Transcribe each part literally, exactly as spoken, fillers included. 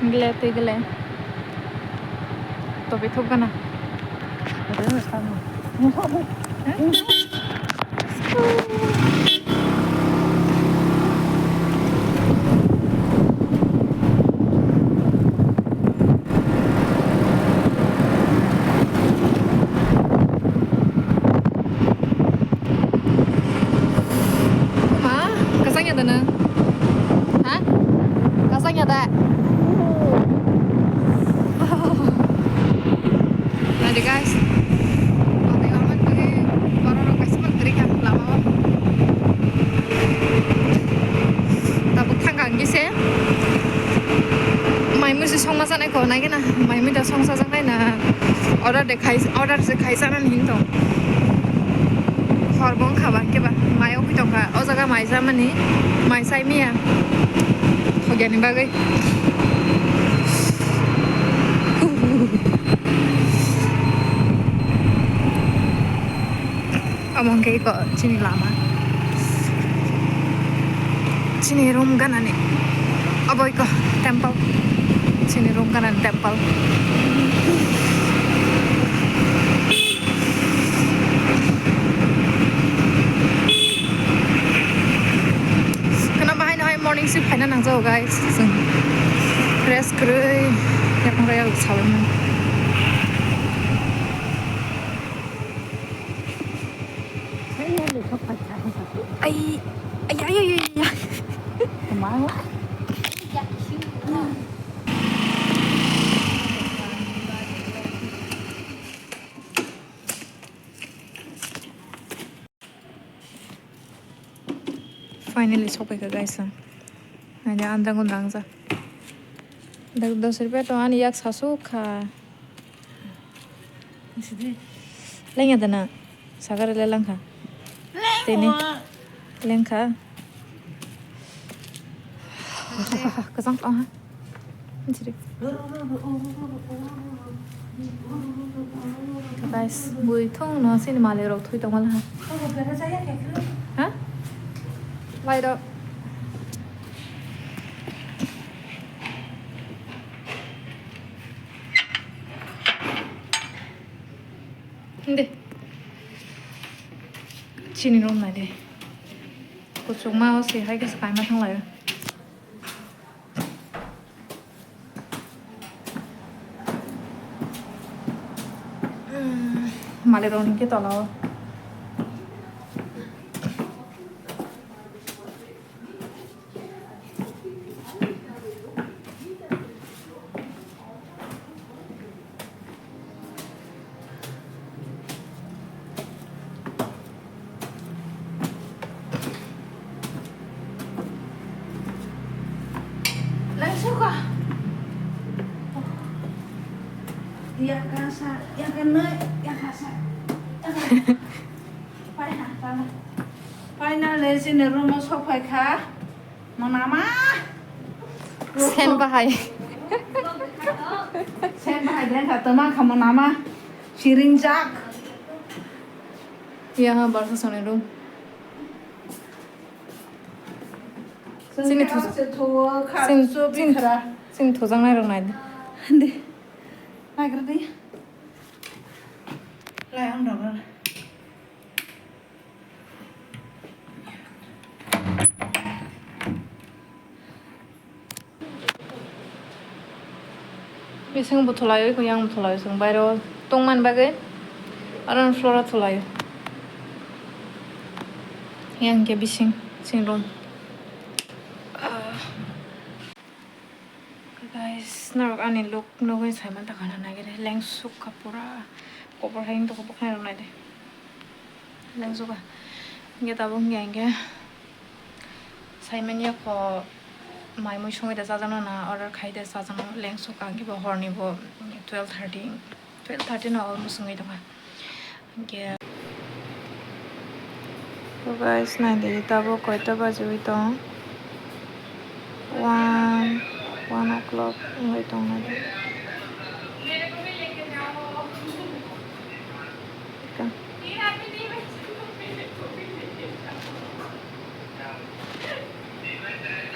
Gele twi gele. Tobi thok gana. Ma, kasang ya da nang? Ha? Kasang ya da? Nadi guys. Mati amat bagi orang-orang kasih bergerak ya lama. Tabuk thang kang gise. Mai musi songma sanai ko nai gana. Mai musi songsa sanai na. Order de khai, order se khai sana ni hinto. Hor bong khaba keba. Mai okui tongka. O jaga mai jamani. Mai sai miya. Hogyani bagwi. Omo hwnkhe eko chini lama. Chini room ganani. Obo eko temple. Chini room ganani temple. Kheno bahai no hai morning shift phaina nangjago guys. Chwng fresh kwrwi yakung raya sawi mano. Ai, ai, ai, ai, ai, ai. Finally sokphaikha guys. Naidi andang undang ja. Dak dos rupiya to ani yak sasuk kha. Lengya dana. Sagare le langkha. Tini. Lengkha. Kasang tong ha. Jiri. Guys, bui thung no sini mali rok thui tong wala ha. Ha? Lai rok. Hindi. Chini rom nai de. Kuchukma o se hai khe se kaima thang lai o. Malik rok ni khe tola o. Laisuka. Yakasa, yakanai, yakasa. Finally, chini room o sokphaikha. Monama. Sen bahai. Sen bahai den kha toma kha monama. Siringjak. Yaha barsa soni room. Sini thu-, sini, sini thujaknai rok nai di. Naigra di. Lai ang rok. Bising bo thulai, yang bo thulai, chwng bairo tongmani bagwi aro floor o thulai. Yang khe bising, sing room. Ah. Guys, norok ani look nugwi saiman ta khana nagire, lengsuk kha pura, kobor hai wngtoko bwkhwnai rok naidi, lengsuk kha. Hinkhe tabuk hinkhe hinkhe saiman yakho mai mui songwi da chajakno na order khai da chajakno, lengsuk kha, hinkhe bo horni bo twelve thirty, twelve thirty no almost wngwi tongkha. Hinkhe, to guys, naidi, tabuk koita bajiwi tong? One, one o'clock wngwi tong naidi.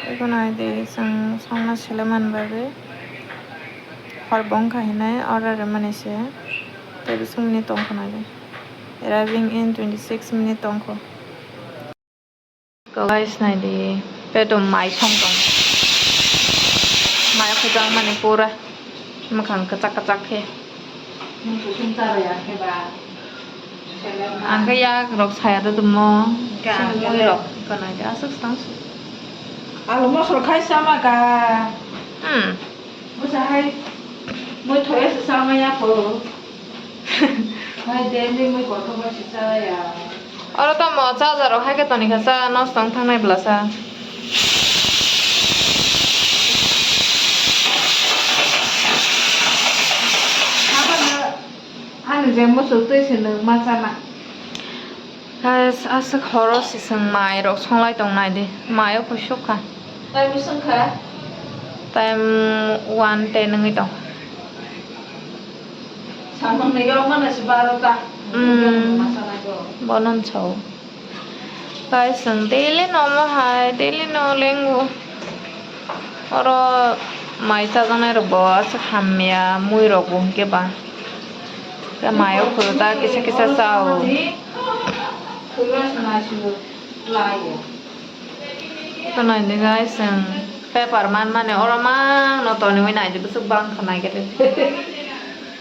Eko naidi, chwng songna sele man bagwi. Ar bongkha hinai order rwmani se tei bising minute tongkha nai de. Arriving in twenty six minute tongkho. Guys, nai di, peto mai song tong. Mai khujang mani pura mwkhang kwchak kwchak khe. Ang khe yak rok saya do tumo. Ga, song ga, mui ga. Rok kanai de aswk tang su. Alu mosok khai sama ka. Hmm. Bwsa hai mui thoya se sama ya ko. Hai de ni mui kothoma se cha ya. Oro tamo charger rok hai khe toni kha cha nosto wng thangnai bwlasa. Ani je muchuk twi se nwng ma chana. Guys, aswk horo sising mai rok songlai tong nai di. Mai o kusuk kha. Tai bwswng kha? Time one ten wngwi tong. Samung ni yok mano se barota. Hmm. Bonon sao. Guys, chwng daily no omo hai, daily no lengo. Oro mai chajaknai rok bo aswk hamya, mui rok bo hwnkhe ba. Khe mai o phuru ta kisa kisa chao. Ito nai di guys, chwng paper man mani oro mang no toniwi nai di bwswk bang kha nai khe de.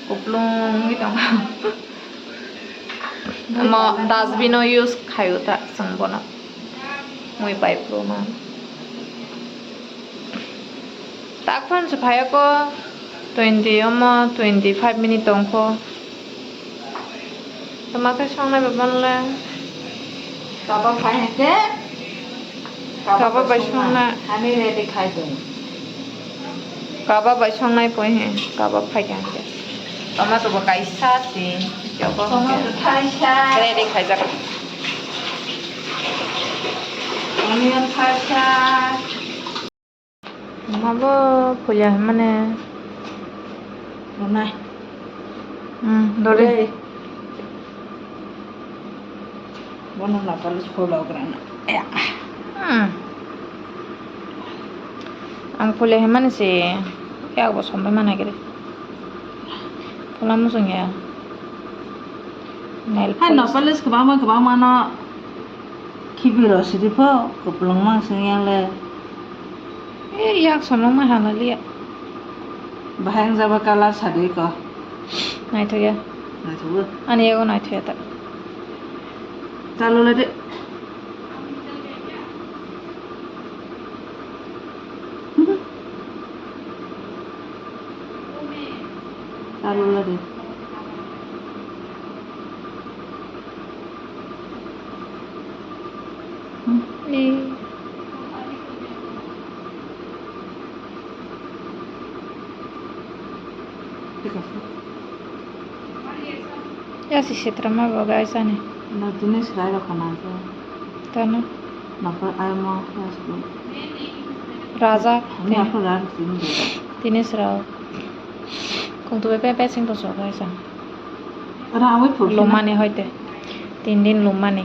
Kuplung wngwi tong kha. Omo dustbin o use khaio ta chwng bono. Mui pai phuru ma. Tak phano se phaiya ko twenty omo twenty five minute tongkho. Tama khe songnai ba banle. Kaba phai hake. Kaba bai songnai. Ani ready khai tong. Kaba bai songnai poi he. Kaba phai khe hake. Tomato bo kaisa si. Jobo hake. Tomato thaisa. Ready khaijak. Onion thaisa. Mabo puja mane. Runai. Hmm, dori. Dori. Bono lapal solo grana. Ya. Hmm. Ang pule hemani se. Ya bo sombai mana gere. Pula musung ya. Nail polish. Hai no polish kebama kebama no. Khibi rw sidi pho, kwplwng mang sing yang le. E, yak somlong ma hala liya. Bahai ang jaba colour sadi ko. Naithok ya. Naithok bo. Ani yago naithok ya ta. Chalo le de. Chalo le de. Ya si sitra ma bo guys ani. No tini srai rok khana se. Tano. Nokar ai mo ya si. Raja. Ani aku rar sini. Tini srao. Kung tu pe pe sing to so guys ani. Ra awi phur. Lumani hoite. Tin din lumani.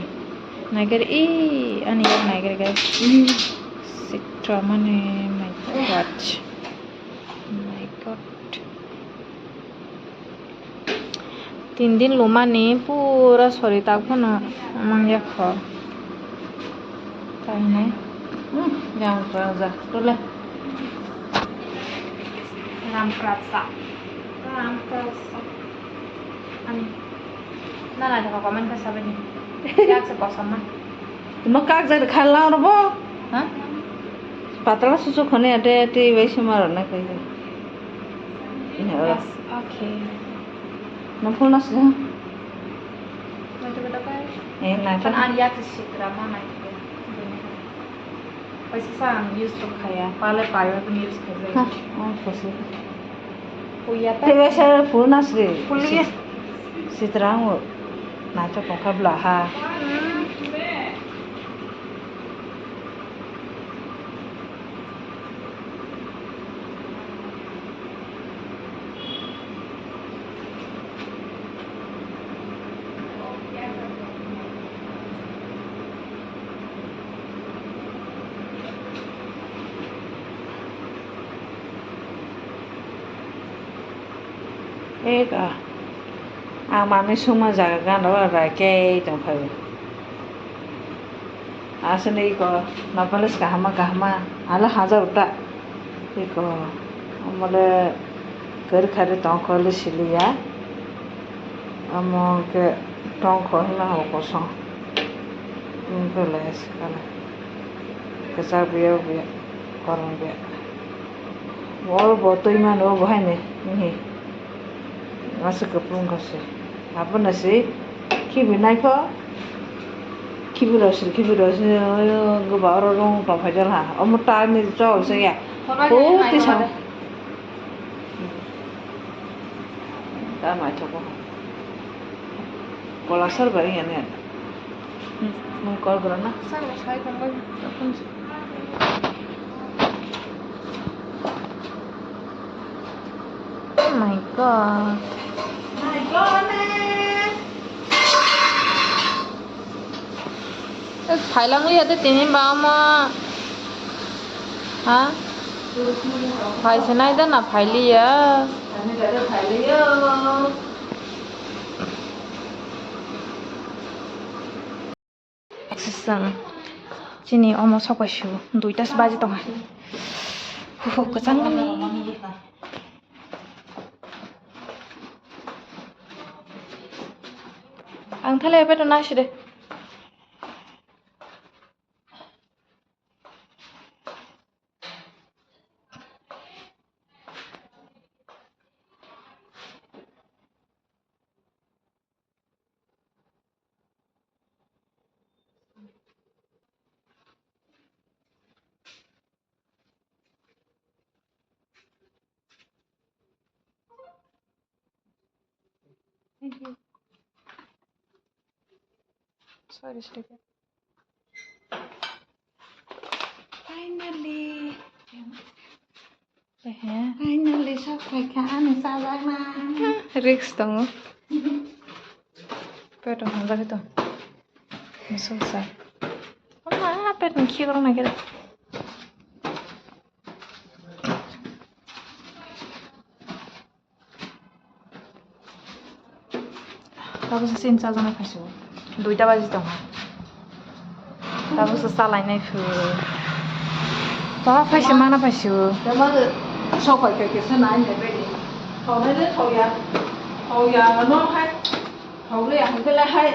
Naikhe, ee, ani yak naikhe, guys. Hmm. Sitra mani, my God. My God. Tin din lumani pura sori tak phano mang yakho. Kainai. Hmm, yang praja. Tole. Ram prasa. Ram prasa. Ani. Na na thaka comment kha sabai ni. Yak se kosom ma. Tuma kak jai kha lang ro bo. Ha? Patala susu khone ate te bai se maro na kai. Yes, okay. Na phone as. Mai to bata kai. Eh, na kan an yak se sitra ma nai. Paisa sa ang use rok khaya, pale payo tong use khaijak. Ha, ang khosok. Puya ta. Tei bai sa phul nasri. Phul ya. Sit-, sitra ang o. Naithok kha bla ha. Hmm. Eko, ang mami suma jaga gana o rai kei tong phai. Aswk ni eko, napalis kahama kahama, ala hajar ta. Eko, omole kari khari tong kho le siliya. Amo ke tong kho hima ho kosong. Tong kho le sikala. Kesa biya biya, korang biya. Wall bo twi mano bo hai ni, ni. Aswk kwplung kha se. Abono se khibi naikho. Khibi rw se, khibi rw se, goba oro rung tong phai jal ha. Omo ta ni chol se ya. Kono O ni tisa. Naikho. Ta mai thoko. Kola sar bari ya ne. Nung call kora na. Sir, sai tong bai. Oh my God. My God, man. Eh, phailang liya de tini ba ma. Ha? Phai se nai da na phai liya. Sisang. Chini omo sokpaisu, duita se baji tongo. Huhu, kwchang mani. Ang thale peto nasi de. Thank you. Sorry, Stephen. Finally. Ehe. Finally, sok phaikha ani chajaknai. Risk tongo. Peto hamjagwi tong. Musuk sa. Ama, petni khikrok nai khe. Tabuksa chini chajaknai phaisio. Duita baji tongkha. Tabuksa chalainai phu. Ba phaisi mana phaisio. Tama sok pai khe kisa nai ne bedi. Thonai le thoya. Thoya no hai. Thole ang kele hai.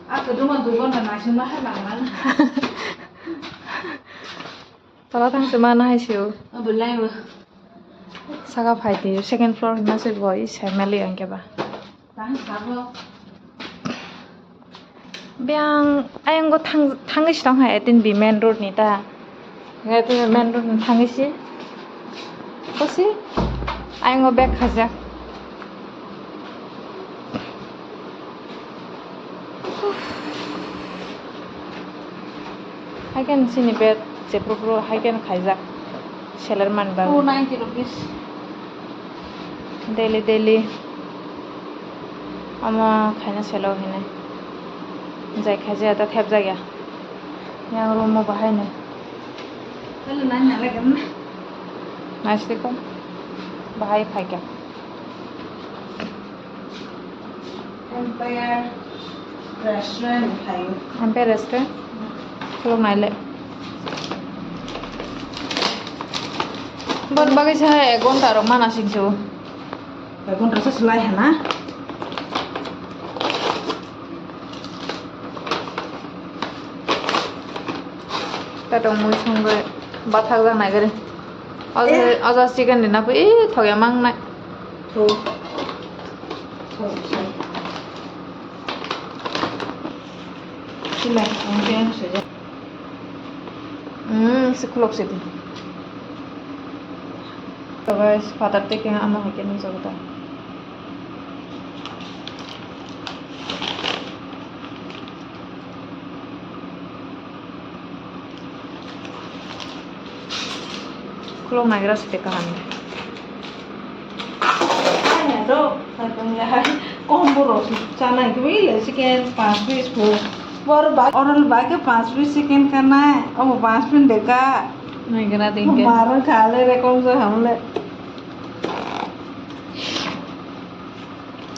A keduma dui ghonta naisingma hai langmani. Tola thangse ma nahai sio. Abo lai bo. Saka phai di, second floor hwnma se bo, i sai mali ang khe ba. Tang sabo. Biang ayang go thang, thangwi si tong hai, eighteen B main road ni ta. Eighteen B main road ni thangwi si. Kosi? Ayang go bag khajak. Haikhe chini bed jephru phru haikhe khaijak seler mani bagwi. Two ninety rupees. Daily daily omo khaina selo hinwi. Jai khaijaya ta thepjakya. Yang room o bahaino. Hello, nai nalai gana. Naisiko bahai phaikha. Empire Restaurant hai. Empire Restaurant? Khuluk naile. Bot bagwi sa ek ghonta rok mana singsu. Ek ghonta sa slai hana. Tato mui songwi bathak jak nai gari. Ojo, eh, ojo chicken ni napi, ih, thokya mang nai. Thok. Thok, thok. Sila, ang kaya sejak. Hmm, si khulok sidi. So guys, father tei khe ano hai khe nukjago ta. Khulok nagira site kaham. Kom borok chanai khe bai le chicken panch piece pho. Bor ba, oral ba khe panch piece chicken kanai. Omo panch piece de ka. Naigana dingke. Maro khale re kom sa hamle.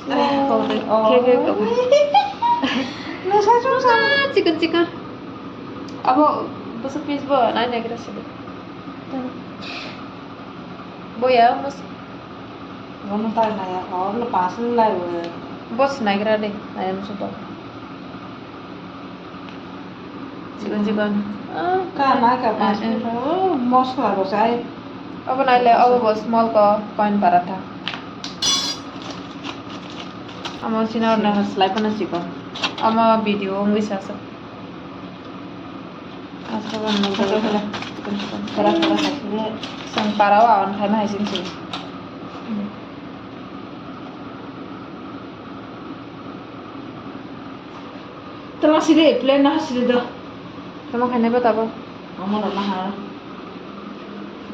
Khe khe kok. Chikon chikon. Abo bwswk piece bo nai nai khe sidi. Boya mos. Bono ta nai ya, oh, lo pas lai bo. Bos nai gra de, nai mos to. Chikon chikon. Ah, ka na ka pas eh, eh. Oh, mosla bo sai. Abo nai le, abo bo small ko coin paratha. Amo sina order slai pana chikon. Amo video wngwi sasa. Asta ban mo. Chikon chikon. Kara kara hai sini. Sang para wa on khai ma hai sini sini. Tama siri, plan na siri do. Tama khainai ba tabo? Amo rok na ha.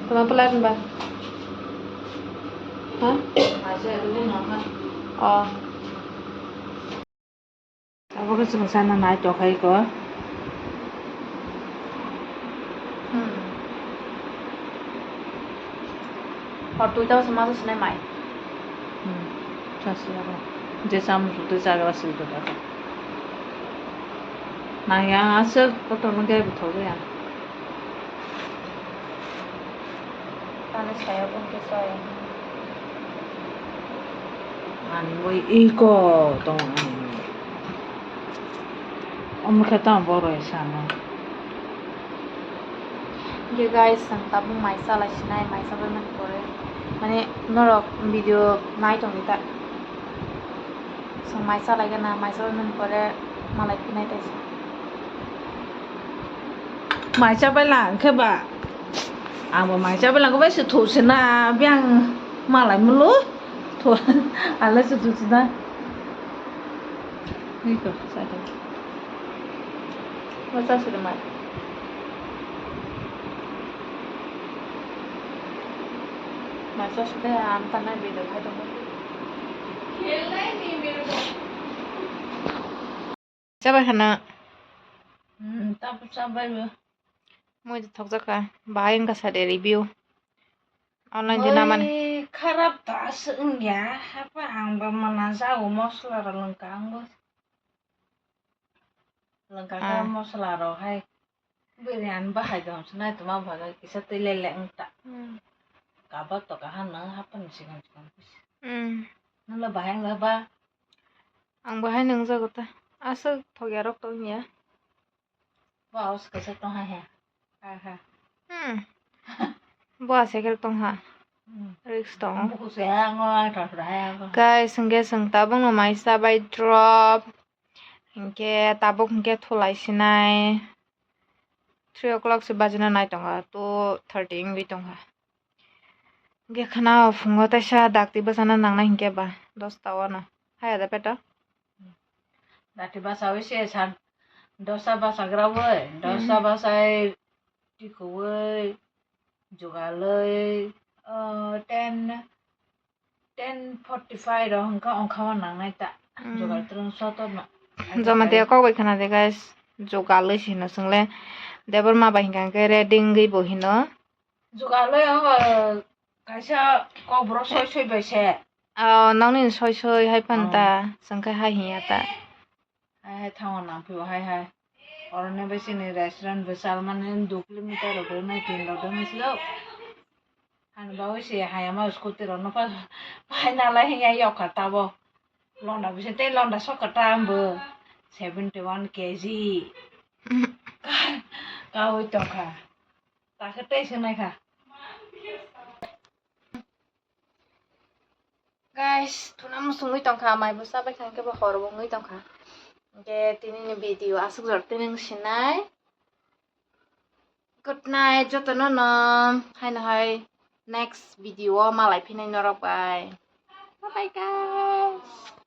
Tama plan ba? Ha? Aise, dulu na ha. Oh. Abo khe chwng sana nai tokhai ko. Hmm. Hor twi tao se ma se sinai mai. Hmm. Chasi abo. Je sam su twi chagra sil to ta. Nang ya aswk kotor no gai bwthok ya. Tani saya pun ke saya. Ani moi iko tong ani. Omo khe tamo borok sana. Ge guys, ang tabuk mai chalai sinai, mai chabai mani pore. Mane norok video nai tongdi ta. Chwng mai chalai gana, mai chabai mani pore malai phinai taisa. Mai chabai lang khe ba. Ang bo mai chabai lang khe bai se thuk se na, biyang malai mulu. Thuk, alai se thuk se na. Iko, sa khe. What's up, Suleiman? Mai chabai ang tanai video khai tongo. Chabai khana. Hmm, tabu chabai bo. Moi thokjak kha. Bahai wngkha sa de review. Online de namani. Moi kharap ta aswk wngya. Hapa ang ba mana jago mosla rok lwngka ang bo. Lwngka kha ah. Mosla rok hai. Biryani bahai dong sinai tuma baga kisa twi lele wngta. Hmm. Kaba to kaha nang hapang sikang sikang pis. Hmm. Nula bahai wngla ba. Ang bahai nang jago ta. Aswk thokya rok tong ya. Bo os kaisa tong ha he. Aha. Hmm. Bo ase kel tong ha. Hmm. Risk tong. Buku se ha ngo ang thar thar ha ngo. Guys, hwnkhe chwng tabukno mai chabai drop. Hinkhe tabuk hinkhe thulai sinai. Three o'clock se bajina nai tongo. Two thirty wngwi tongkha. Hwnkhe khna o phungo teisa dakti bwsana nangnai hinkhe ba dosta o no. Haya da peto? Dakti bwsawi se san dosa bwsagrawi, dosa bwsai tikuwi, jugalwi, o, ten, ten forty five rok hwnkha ongkha o nangnai ta. Hmm. Jugal twrwng sotor no. Jamatia kok bai khna de, guys. Jugalwi se hino chwngle. Debor ma bai hinkha hwnkhe ready wngwi bo hino. Jugalwi ang, eh, kaisa kokborok soi soi bai se. Oh, nokni soi soi hai phan ta, chwng khe hai hinya ta. Hai hai thango nang phio hai hai. Oroni bai chini restaurant bwsal mani dui kilometer rok rwnai tin rok rwnai silo. Ani bagwi se hayama scooty rokno pa-, paina lai hinya yokha tabo. Londa bisi tei londa sokha ta ambo seventy one K G. Ka-, kawi tongkha. Takhe tei swnai kha. Guys, thuna muchungwi tongkha, mai bo chabai kha, hwnkhe bo hor bo wngwi tongkha. Hwnkhe tini ni video aswk jora tini wng sinai. Good night, jotono no. Haino hai next video o malai phinai norok bai. Bye bye, guys.